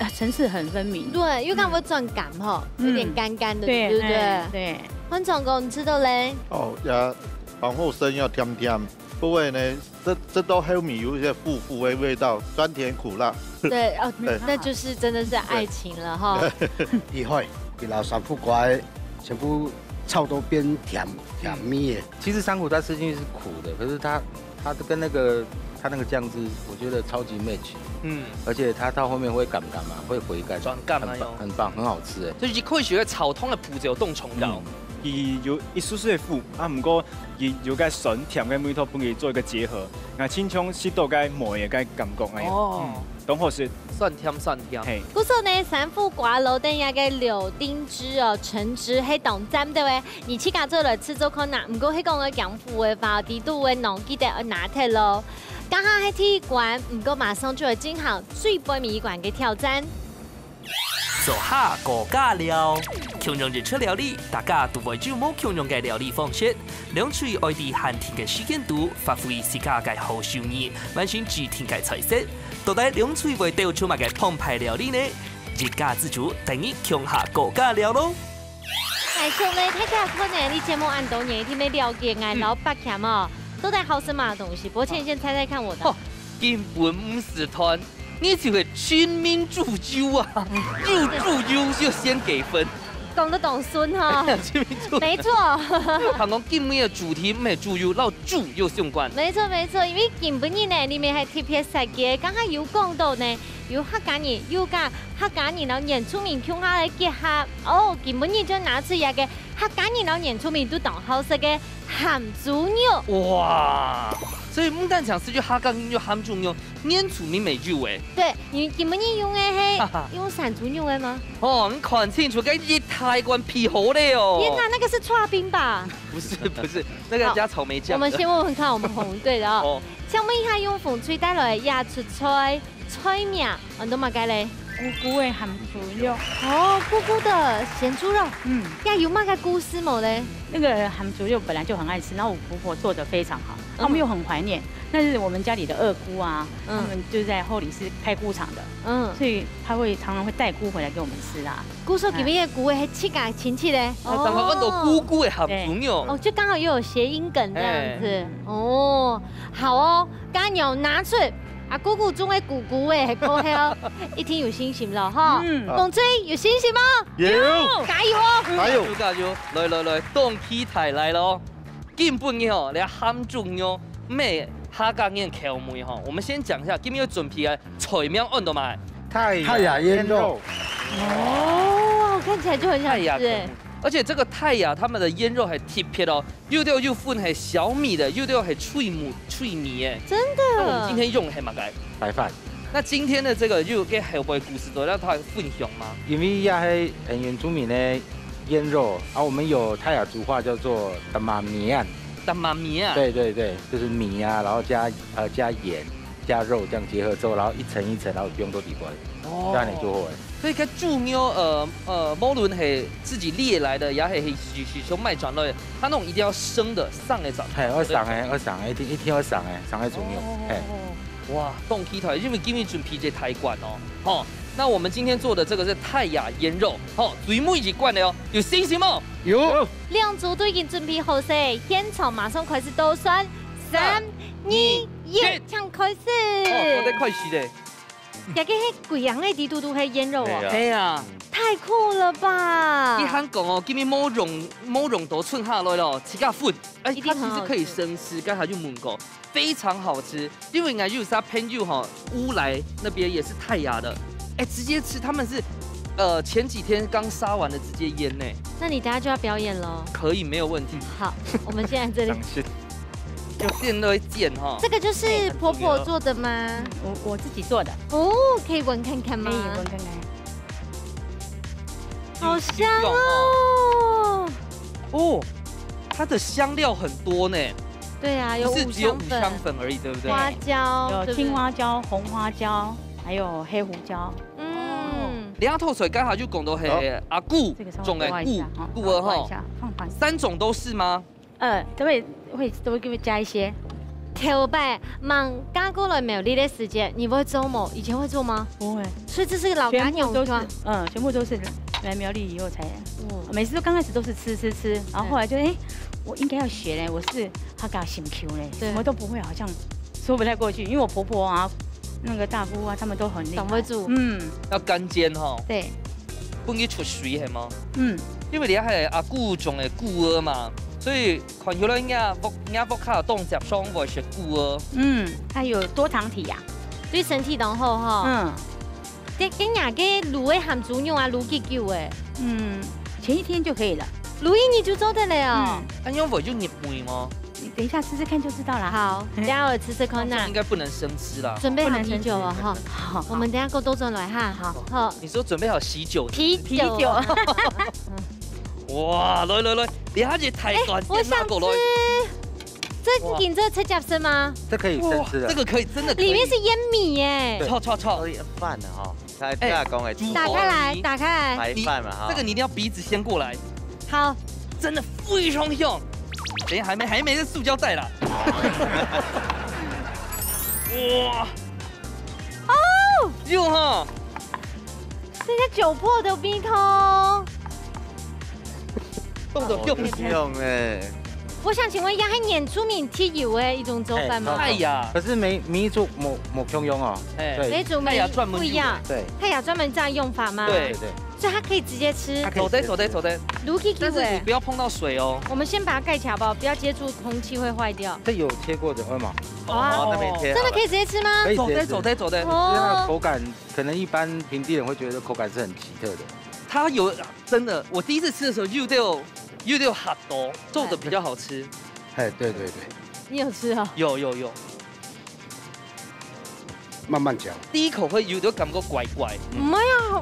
啊，層次很分明。對，又剛剛轉甘吼，嗯。有點甘甘的，對，對不對？哎，對。觀眾哥，你食到咧？哦，也當好食又甜甜，不過呢，這，這道後面有一些苦苦的味道，酸甜苦辣。對，哦，對。那就是真的是愛情了哈。厲害，佢摎三副瓜全部炒到變甜，甜味的。其實山苦它吃进去是苦的，可是它，它跟那个，它那个酱汁，我觉得超级 match。嗯。而且它到后面会甘甘嘛，会回甘，酸甘啊，很棒，有。很棒，很好吃哎。所以一開始个炒湯个步驟當重要。嗯。佢有一絲絲个苦，啊，毋過佢有个酸甜个味道，分佢做一个結合，啊，親像食到个梅个感覺哎。哦。嗯，當好食。酸甜酸甜。嘿。故所呢，三副瓜摎等下个柳丁汁哦，橙汁係當讚个喂。 你自家做來試做看啊，毋過係講个講苦个話，底肚个喏，記得愛拿忒咯。這下係第一關，毋過馬上就會進行最尾一關个挑戰。多下高價料。共樣一出料理，大家都會有無共樣个料理方式。兩隊愛在限定个時間肚，發揮自家个好手藝，完成指定个菜色。到底兩隊會鬥出麼个澎湃料理呢？一家之煮，等你共下高價料咯！哎，兄弟，大家好呢！你節目恁多年，一定要了解𠊎老伯強哦。到底好食麼个東西？伯謙，你先猜猜看我的。哦，根本毋使談，你就係全民豬油啊！有豬油就先給分。講得當順哈。全民豬油。沒錯。聽講今日个主題毋係豬油，摎豬有相關。沒錯，沒錯，因為今晡日呢，裡面還特別設計，剛剛有講到呢，有客家人，有个客家人摎原住民共下來結合。哦，今晡日就拿出一個客家人摎原住民都當好食个鹹豬肉。哇！所以毋單淨係有客家人有鹹豬肉，原住民乜有誒。對，你今晡日用个係哈哈。用山豬肉个嗎？哦，你看清楚，該一大罐皮好了哦。天哪，那個是刨冰吧？不是不是，那個要加草莓醬的。好，我們先問問看我們紅隊的哦。哦。請問一下，用紅隊帶來个野出菜，菜名安到麼个咧？姑姑个鹹豬肉。哦，姑姑的鹹豬肉。嗯。該有麼个故事無咧？那個鹹豬肉本來就很愛吃，然後我婆婆做得非常好，嗯。他們又很懷念。那是我們家裡的二姑啊，嗯。他們就在后里是開菇廠的，嗯。所以她會常常會帶菇回來給我們吃啊。姑說今晡日个菇係自家親戚咧。啊，正好安到姑姑个鹹豬肉。哦，就剛好又有諧音梗這樣子。哎。哦，好哦，佳娘拿出阿姑姑種个姑姑个，過後一定有信心了哈。嗯。紅隊有信心嗎？有。加油哦！加油！加油！加油！來來來，當期待來咯！今晡日吼，這鹹豬肉，毋係客家人口味吼。我們先講一下，今日有準備个菜名安到麼个？泰雅醃肉。泰雅醃肉。哦，看起來就很想吃哎。泰雅口味。而且這個泰雅他們的醃肉很特別哦，有的有分係小米的，有的係脆米，脆米誒。真的。那我們今天用的係麼个？白飯。那今天的這個又跟後背故事都讓他分享嗎？因為這係很原住民的醃肉，啊，我們有泰雅族話叫做 tamamian。Tamamian。對對對，就是米啊，然後加，呃，加鹽、加肉這樣結合之後，然後一層一層，然後放到底部，哦。這樣你就會。所以該豬肉，呃，呃，無論係自己獵來的，也係，係，係，係賣轉來的，它那種一定要生的，生个轉。嘿，要生个，要生个，一定，一定要生个，生个豬肉，哦。嘿。哇，當期待，因為今日準備這大罐哦，吼。那我們今天做的這個是泰雅醃肉，吼，最尾一罐的哦，有信心無？有。兩組都已經準備好勢，現場馬上開始倒算，三、二、一，請開始。哦，我在開始嘞。這個係歸樣个底肚都係醃肉哦。對啊。對啊。太酷了吧！你還講哦，今日無用，無用到剩下來咯，自家分。哎，一定很好吃。它其實可以生吃，剛才就問過，非常好吃。因為𠊎有些朋友吼，烏來那邊也是泰雅的，哎，直接吃，他們是，呃，前幾天剛殺完的，直接醃呢。那你等下就要表演咯。可以，沒有問題。好，我們現在這裡。當心。就變了一件哈。這個就是婆婆做的嗎？哎，很重要。我，我自己做的。哦，可以聞看看嗎？可以聞看看。好香哦！哦，它的香料很多呢。對啊，有五香粉。不是只有五香粉而已，對不對？花椒，有青花椒、紅花椒，還有黑胡椒。嗯。哦，你要透水，剛好就講到係阿姑種个菇，這個稍微刮一下哈，菇仔吼。刮一下，放寬。三種都是嗎？ 呃，都會，會，都會給我加一些。頭擺，吂嫁過來苗栗个時節，你會做無？以前會做嗎？不會。所以這是老家娘家。全部都是，嗯，全部都是來苗栗以後才。嗯。每次都剛開始都是吃吃吃，然後後來就，對。欸，我應該要學嘞，我是客家心臼嘞，對。什麼都不會，好像說不太過去，因為我婆婆啊，那個大姑啊，他們都很厲害。懂會煮。嗯。要乾煎吼。對。 分佢出水係無？嗯。因為你係阿姑種个菇仔嘛，所以看起來人家屋，人家屋下當接常會食菇仔。嗯，它有多醣體呀。對身體當好吼。嗯。這，這若个滷个鹹豬肉啊，滷幾久誒？嗯，前一天就可以了。滷一日就做得了哦。嗯。恁樣會有入味無？ 你等一下吃吃看就知道啦。好，等一下我吃吃看吶。這樣應該不能生吃啦。準備好啤酒了哈。不能生吃。好，我們等一下過多轉來哈。好。好。你說準備好喜酒。啤酒。啤酒。哇，來來來，你還是太短，欸，我想吃。先拿過來。這你這直接食嗎？這可以生吃的。哇，這個可以，真的可以。裡面是醃米耶。對。臭，臭，臭。所以飯了哈，他哎，這樣講的，煮好了，打開來，你，打開來。白飯了哈。你，這個你一定要鼻子先過來。好。真的非常香。等一下，還沒，還沒，是塑膠袋啦。哇。哦。有哈。人家酒粕的味道。動作用心。用哎。我想請問一下，它原住民特有的一種做法嗎？哎，哎呀。可是每，每一族無，無共樣哦。哎。對。每一族每，泰雅專門不一樣。有的。對。泰雅專門這樣用法嗎？對。對，對。所以它可以直接吃。它可以直接吃。走的，走的，走的。滷起去喂。但是你不要碰到水哦。我們先把它蓋起來好不好？不要接觸空氣會壞掉。這有切過的，會嗎？哇，哦，那邊切好了。真的可以直接吃嗎？可以直接吃。走的，走的，走的。哦。因為它的口感，可能一般平地人會覺得口感是很奇特的。它有，真的，我第一次吃的時候，有點，有點嚇到，皺的比較好吃。哎，對，對，對。你有吃啊？有，有，有。慢慢嚼。第一口會有點感覺怪怪。嗯。沒有。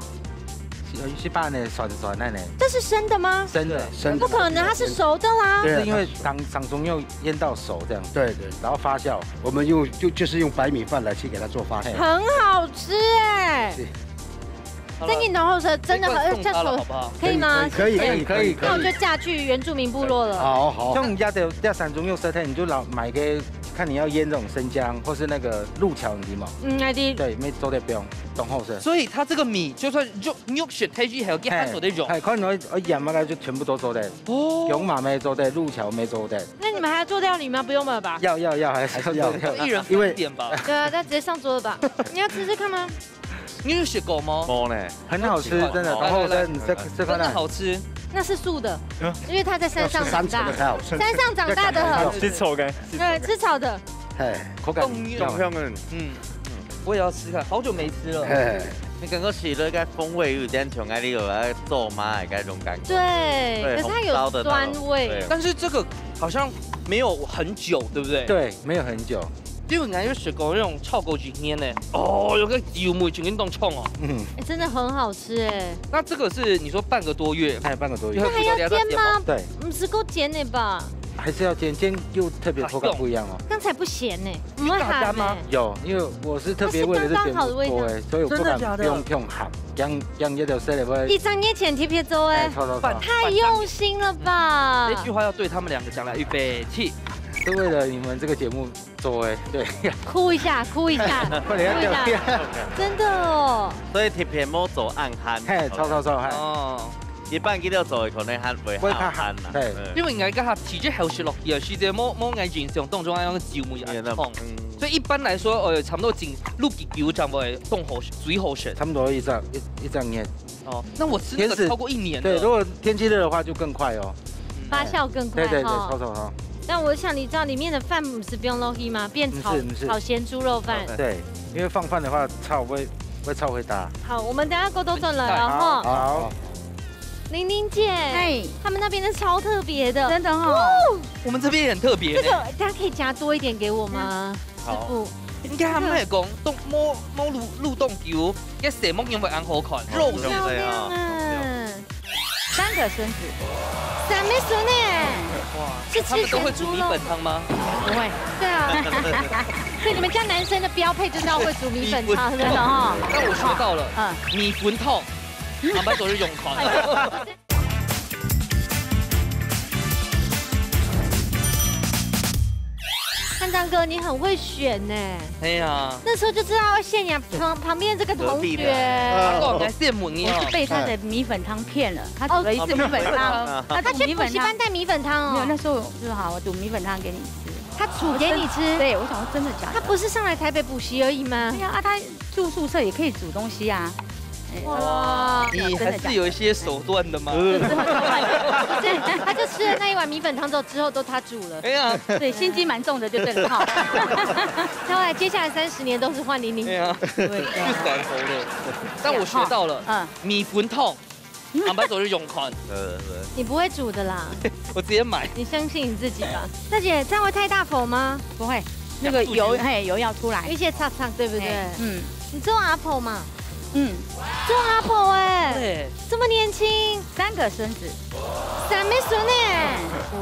有一半呢，酸酸的呢。這是生的嗎？生的。生的。不可能，它是熟的啦。對啊，是因為當，當中用醃到熟這樣。對，對。然後發酵。我們用，就，就是用白米飯來去給它做發酵。嘿。很好吃哎。是。好了，再念到後生，真的很，可以送他了，呃，好不好？可以嗎？可以，可以，可以，可以。那我就嫁去原住民部落了。好，好。像你家的，在山中用生態，你就老買个，看你要醃這種生薑，或是那個路橋，你知嗎？嗯，I知。對，沒做得不用，懂後生。所以它這個米就算肉，肉食體質，還有給它做得用。嘿，嘿，可能我，我鹽那個就全部都做得，哦。薑嘛沒做得，路橋沒做得。那你們還要做料理嗎？不用了吧？要，要，要，還是要做得。還是要。一人分一點吧。因為對啊，那直接上桌了吧？你要吃吃看嗎？你有吃過嗎？無呢。很好吃，真的。哦。然後呢，你再吃看看。真的好吃。那是素的，嗯。因為它在山上長大。要吃山城的才好吃。山上長大的好吃。吃草的。對，吃草的。嘿。口感一樣。嗯，嗯，我也要吃看，好久沒吃了。嘿。你感覺食落个風味有點像𠊎俚有來做糜个那種感覺。對，對，可是它有紅燒的那種，酸味。對。但是這個好像沒有很久，對不對？對，沒有很久。 因為𠊎有食過那種超過一年呢。哦，有個油味，整個當衝哦。嗯。哎，真的很好吃哎。那這個是你說半個多月，哎，半個多月。那還要煎嗎？對。毋係夠煎的吧？還是要煎，煎又特別口感不一樣哦。剛才不鹹呢，毋會鹹呢。有，因為我是特別為了這節目做的，所以我不敢，真的假的？不用，不用鹹，這樣，這樣也就食了會。一張年前特別做哎。哎，錯，錯，錯。太用心了吧！這句話要對他們兩個講來，預備，起。是為了你們這個節目 做的，對。哭一下，哭一下，快點要掉掉。真的哦。所以特別無做恁鹹。嘿，著，著，著，嘿。哦。一般佢兜做的可能還會較鹹啦。會較鹹，對。嗯。因為𠊎這下體質好食落去啊，實在無，無𠊎印象當中恁樣个酒味恁重。嗯。所以一般來說，呃，差不多近六幾久正會當好食，最好食。差不多一隻，一，一隻月。 哦，那我吃那個超過一年的。天時，對，如果天氣熱的話就更快哦。嗯。發酵更快哈。對，對，對，臭，臭，臭。但我想你知道裡面的飯毋係放落去嗎？變炒，毋係，毋係。炒鹹豬肉飯。對，因為放飯的話，臭會，會臭會大。好，我們等下過多轉來哦，哈。好。玲玲姐，嘿。他們那邊的超特別的。真的哦。哦。我們這邊也很特別呢。這個大家可以夾多一點給我嗎？嗯。 好。師傅。人家還毋係講，當無，無滷，滷當久，該色目樣會恁好看，肉色。很漂亮啊。三個孫子。三個孫呢？哇，是吃鹹豬肉。他們都會煮米粉湯嗎？不會。對啊。所以你們家男生的標配就是要會煮米粉湯，米粉。真的哦。那我學到了，嗯。米粉湯，下擺做得用看。 汉章哥，你很會選呢。哎呀。那時候就知道要選呀，旁，旁邊這個同學。隔壁的。他跟我們來羨慕你哦。我是被他的米粉湯騙了，他煮了一次米粉湯，哦。他煮米粉湯。他去補習班帶米粉湯哦。沒有，那時候我就說好，我煮米粉湯給你吃。他煮給你吃？對，我想說真的假的？他不是上來台北補習而已嗎？對呀，啊，他住宿舍也可以煮東西啊。哎，哇。你還是有一些手段的嘛。真的假的？對，他就吃了那一碗米粉湯之後，之後都他煮了。哎呀。對，心機蠻重的就對了哈。看來接下來三十年都是換玲玲。哎呀，對啊。去散步了。但我學到了，嗯。米粉湯，下擺做得用看。對，對，對。你不會煮的啦。我直接買。你相信你自己吧。大姐，這樣會太大火嗎？不會，那個油，要注意。嘿，油要出來。有一些脆脆，對不對？嘿，嗯。你做阿婆嘛？嗯。做阿婆欸，對。這麼年輕。三個孫子。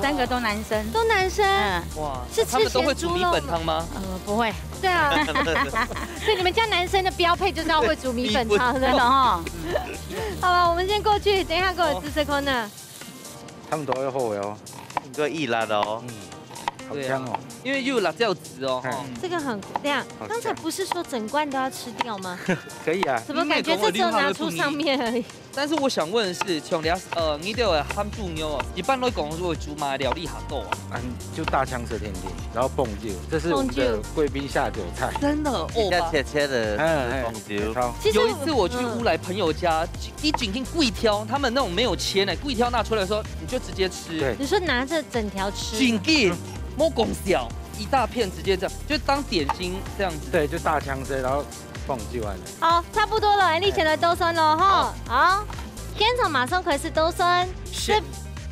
三个都男生。都男生。嗯。哇，是吃咸猪肉吗？他们都会煮米粉汤吗？呃，不会。对啊。所以你们家男生的标配就是要会煮米粉汤。米粉汤。真的哦。好了，我们先过去，等一下给我吃吃看呢。他们都会后悔哦。你都会一辣的哦。嗯，好香哦。对啊，因为又有辣椒籽哦，哈。嗯。这个很，等一下，好香。刚才不是说整罐都要吃掉吗？可以啊。怎么感觉这只有拿出上面而已？ 但是我想问的是，像你，呃，你兜个鹹豬肉哦，一般來講，會煮麼个料理較多啊？嗯，就大槍射天地，然後磅酒，這是我們的貴賓下酒菜。真的哦，人家切切的，嗯，嗯，磅酒。沒錯。其實有一次我去烏來朋友家，嗯。一整根桂條，他們那種沒有切呢，桂條拿出來說，你就直接吃。對。你說拿著整條吃？整根，莫講笑，一大片直接這樣，就當點心這樣子。對，就大槍射，然後 放就完了。好，差不多了，你先來倒算咯，吼。好。好，現場馬上開始倒算，十、十、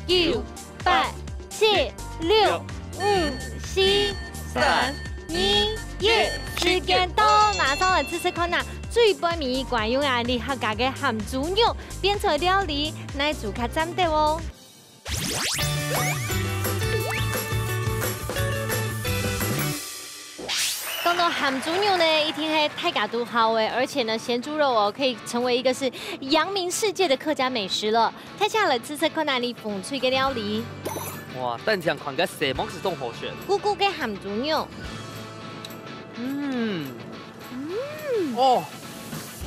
九、八、七、六、五、四、三、二、一，時間到，馬上來試試看啊，最尾一關，用啊，你客家个鹹豬肉變出來料理，哪一組較讚兜哦？ 講到鹹豬肉呢，一定係大家都好誒，而且呢，鹹豬肉哦，可以成為一個是揚名世界的客家美食了。大家來試試看啊，你風趣个料理。哇，單淨看个色目係當好食。咕咕个鹹豬肉。嗯。 嗯。哦，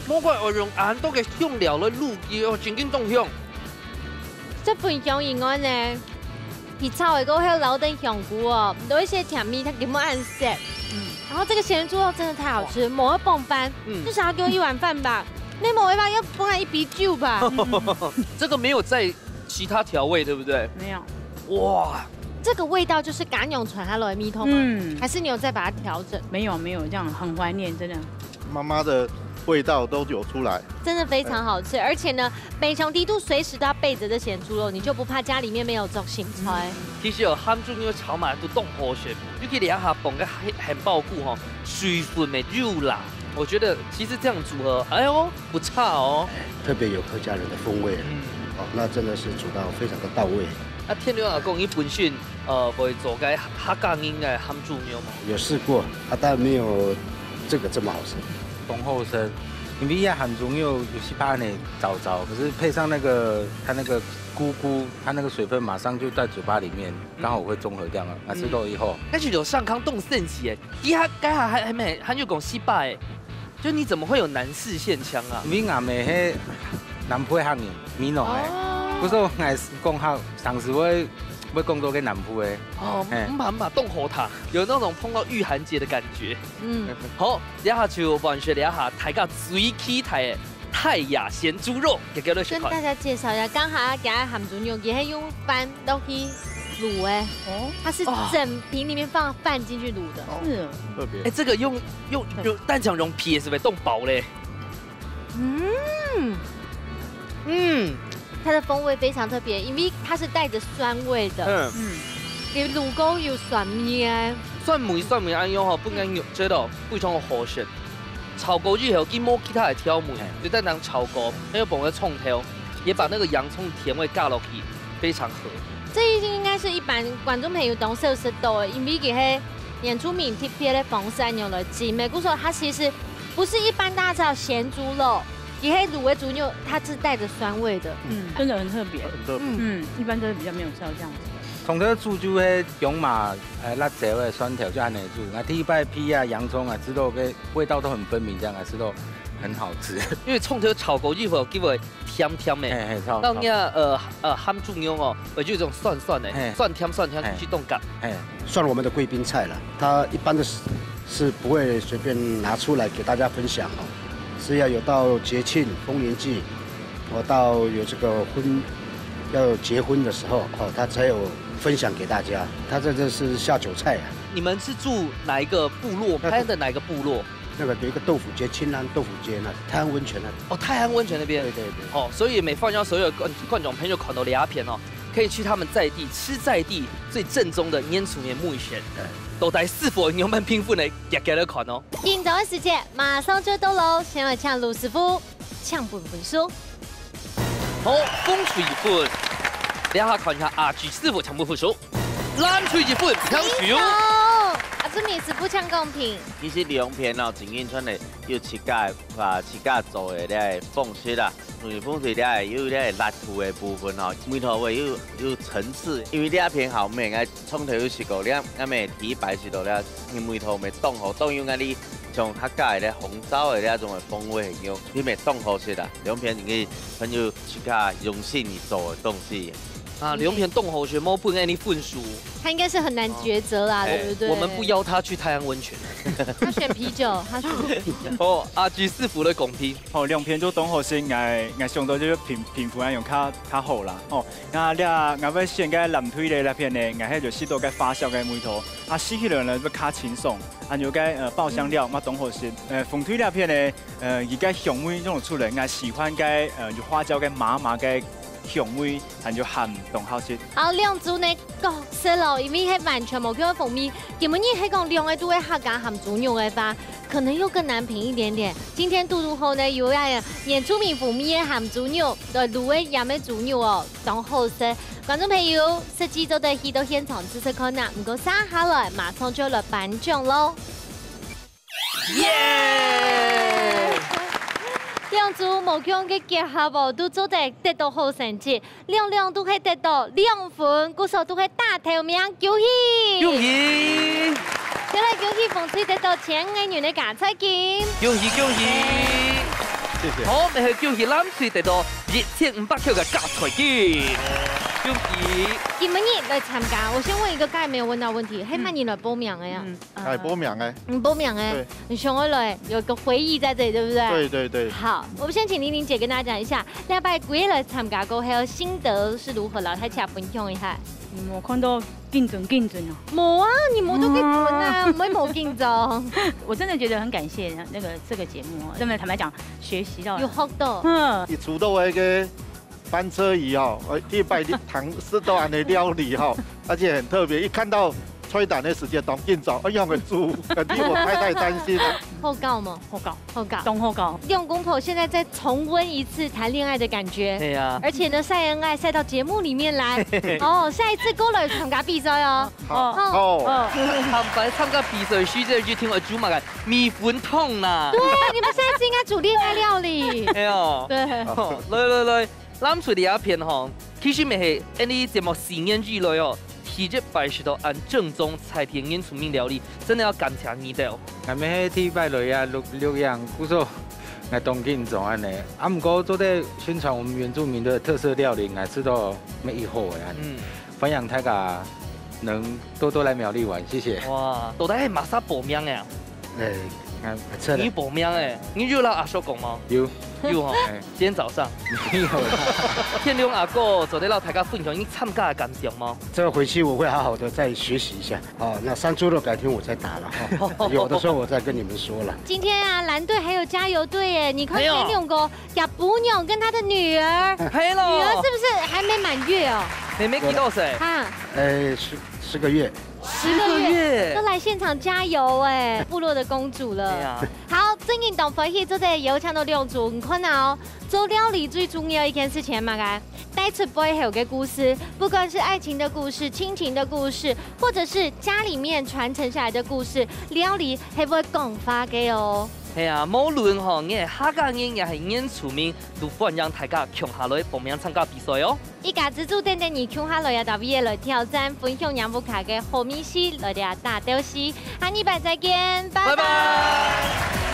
莫怪愛用恁多个香料來滷佢哦，真經當香。這份香以外呢，佢炒个過後留等香菇哦，有一些甜味，佢根本恁澀。嗯。然後這個鹹豬肉真的太好吃，哇。無愛傍飯，嗯。至少要給我一碗飯吧。你無辦法，要幫他一杯酒吧。這個沒有在其他調味，對不對？沒有。哇。這個味道就是家娘傳下來的味道嗎？嗯。還是你有再把它調整？沒有，沒有，這樣很懷念，真的。媽媽的味道都有出來。真的非常好吃，而且呢，冰箱底肚隨時都要備著這鹹豬肉，你就不怕家裡面沒有這種鹹菜。其實哦，鹹豬肉炒飯都當好食，尤其這下放个杏鮑菇吼，水分乜有啦。我覺得其實這樣組合，哎喲， 不差哦。特別有客家人的風味啊。嗯。哦，那真的是煮到非常的到位。啊，天佑阿公，你本身，呃，會做該客家人个鹹豬肉嗎？有試過啊，但沒有這個這麼好吃。當好食，因為這鹹豬肉有時怕呢燥燥，可是配上那個，它那個菇菇，它那個水分馬上就在嘴巴裡面，嗯。剛好會中和掉了，那吃到以後。嗯。但是有上康凍聖喜耶，佢還，該還，還沒，還有講失敗耶。 就你怎麼會有南四縣腔啊？因為𠊎姆係南部个客人，美濃个。哦。故所𠊎講客，常時會，會講到个南部个。哦，嘿。毋怕毋怕，當好聽，有那種碰到玉涵姐的感覺。嗯。好，這下就換說這下大家最期待个泰雅鹹豬肉，給各位試看。跟大家介紹一下，剛好佢个鹹豬肉，佢係用飯落去滷个。哦。它是哦。整瓶裡面放飯進去滷的。哦。是哦。特別。哎，這個用 用，用單淨用皮是不是？凍包嘞。嗯。嗯。它的風味非常特別，因為它是帶著酸味的。嗯。嗯。有滷過有酸味个。酸梅，酸梅恁樣吼，本來肉質哦，非常好食。炒過以後，佢無其他个調味，嘿。就單單炒過，還有放个蔥頭，也把那個洋蔥甜味加落去，非常合。這一定應該是一般觀眾朋友當少食到个，因為佢係 原住民特別个方式恁樣來蒸个，故所它其實不是一般大家知道鹹豬肉，佢係滷个豬肉，它是帶著酸味的。嗯，真的很特別。很特別。嗯。嗯，一般都是比較沒有吃到這樣子的。通常煮就係薑嫲、呃，辣椒个、蒜頭就恁樣煮，那第一擺皮啊、洋蔥啊，吃到个味道都很分明，這樣啊，吃到很好吃。因為蔥頭炒過以後，佢會甜甜个。嘿，嘿，炒，當然，炒。呃，呃，鹹豬肉哦，會有一種酸酸个，嘿。酸甜酸甜，嘿。去凍結。嘿。算我們的貴賓菜了。它一般的是，是不會隨便拿出來給大家分享哦，是要有到節慶、豐年祭，哦，到有這個婚，要結婚的時候，哦，它才有分享給大家。它這，這是下酒菜啊。你們是住哪一個部落？那個，拍的哪一個部落？ 那個有一個豆腐街，清安豆腐街那，泰安溫泉那。哦，泰安溫泉那邊。對，對，對。哦，所以也歡迎所有觀，觀眾朋友看到這片哦，可以去他們在地吃在地最正宗的原住民味緒。對。到底師傅仰般評分呢？大家來看哦。緊張个時節馬上就到咯，先來請盧師傅請分分數。好，分水分。這下看一下阿志師傅搶分數，藍隊一分，搶手。好，阿志師傅搶公平。其實兩片哦，正經出來有自家啊，自家做个這个方式啦。因為風水這个有這个辣度个部分哦，味道會有有層次。因為這片好味，𠊎從頭有食過，這𠊎每第一擺食到這，味道會當好，當有𠊎哩像客家个這紅燒个這種个風味很有，你會當好食啦。兩片你可以很有自家用心去做个東西。啊，兩片當好食，無分恁呢分數。他應該是很難抉擇啦，哎，對不對？我們不邀他去太陽溫泉。他選啤酒，他選啤酒。哦，阿志師傅个公平。哦，兩片都當好食，𠊎𠊎想到就係評評分愛用較較好啦。哦，那這𠊎會選个藍隊个那片呢，𠊎係有食到个花椒个味道，啊，食起來呢會較清爽，啊，有个呃爆香料嘛當好食。呃，紅隊那片呢，呃，佢个香味用出來，𠊎喜歡个呃有花椒个麻麻个香味，還有鹹當好食。好，兩組呢，角色咯，因為係完全無共个風味。今晡日係講兩个都係客家鹹豬肉个話，可能又更難評一點點。今天杜杜后呢，有用原住民風味个鹹豬肉，對，滷个鹽个豬肉哦，當好食。觀眾朋友，實際做得去到現場試試看啊。毋過接下來馬上就要來頒獎咯。耶！兩組無共个結合哦，都做得得到好成績。 兩兩都係得到兩分，故所都係打頭名，恭喜！恭喜！再來恭喜紅隊得到千個銀个加菜金。恭喜恭喜！謝謝。好，𠊎係恭喜藍隊得到一千五百塊个加菜金。恭喜！今晡日來參加，我先問一個剛才沒有問到的問題，係麼人來報名个呀？嗯。 哎，報名个。嗯，報名个，對。你想要來有個回憶在這裡，對不對？對對對。好，我們先請玲玲姐跟大家講一下，兩擺歸來參加過後，心得是如何，摎大家分享一下。嗯，我看到競爭競爭哦。無啊，你無都競爭啊，嗯。我們無競爭。我真的覺得很感謝那個這個節目哦，真的坦白講，學習到了。有學到。嗯。你煮到一個 翻車魚吼，呃，第一擺你嘗試到恁呢料理吼，而且很特別，一看到菜單个時間當緊張，哎呀，很煮，很替我太太擔心啊。好搞嗎？好搞，好搞。當好搞。兩公婆現在再重溫一次談戀愛的感覺。對啊。而且呢，晒恩愛晒到節目裡面來。哦，下一次過來參加比賽哦。好，哦。好。哦。參加，參加比賽，需要去聽我煮麼个米粉湯啦。對，你們下一次應該煮戀愛料理。哎喲。對。哦，來來來， 藍隊這片吼，其實乜係𠊎等節目四年以來哦，第一擺食到恁正宗菜天人出名料理，真的要感謝你兜。𠊎乜係第一擺來啊，錄錄影，故所𠊎當緊張恁呢。啊，毋過做得宣傳我們原住民的特色料理，𠊎試到乜一好个恁呢。嗯。歡迎大家能多多來苗栗玩，謝謝。哇，到底係麼儕報名个啊？ 哎，啊，出來。你報名欸，你有摎阿叔講嗎？有。有吼，哎。今天早上。沒有啦。天龍阿哥做得摎大家分享你參加个感想嗎？這個回去我會好好地再學習一下。哦，那山豬肉改天我再打了哈，有的時候我再跟你們說了。今天啊，藍隊還有加油隊耶，你看，哎喲，天龍哥，小姑娘跟他的女兒，係咯。女兒是不是還沒滿月哦？妹妹幾多歲？啊。哎，十，十個月。 十個月，十個月。都來現場加油欸，部落的公主了。對啊。好，真正當歡喜，做得邀請到兩組，你看啊哦，做料理最重要一件事情嘛，該帶出背後个故事，不管是愛情的故事、親情的故事，或者是家裡面傳承下來的故事，料理係會講話个哦。係啊，無論吼，你係客家人也係原住民，都歡迎大家共下來報名參加比賽哦。 一家之煮等等你共下來啊，到位來挑戰，分享你屋下个好味緒，來這打鬥敘。下禮拜再見，拜拜。拜拜。